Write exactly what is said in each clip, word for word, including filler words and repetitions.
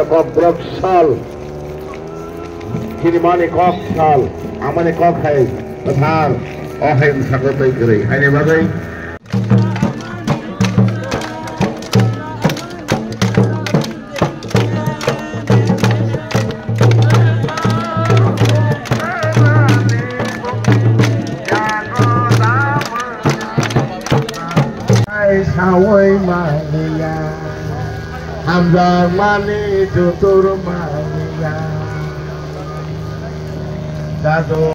Kokborok sal, chini mani kok sal, amani kok hai kwthar, o hai bwskango twi kwrwi. Haini bagwi Ai sawi maliya, hamjak mani jutur maliya. Dado.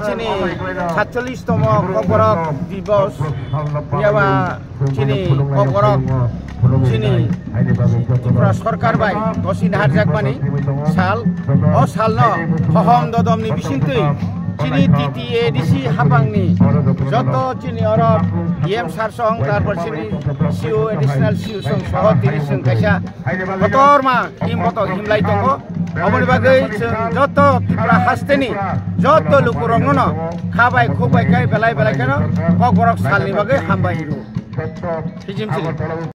Chini satchollish tomo Kokborok Divos, yaba chini Kokborok, chini Tripura Sarkar bai gosi naharjakmani sal, o salno hohom dodomni bisingtwi chini T T A D C hapangni joto chini oro E M sir song, tarpor chini C O, additional C O song soho tini chwng kaisa kotorma him boto himlai tongo. Oboni bagwi chwng joto Tripura hasteni joto lukurokno no kha bai khuk bai khe belai belai kheno Kokborok salni bagwi hambai rw. Hijim chini.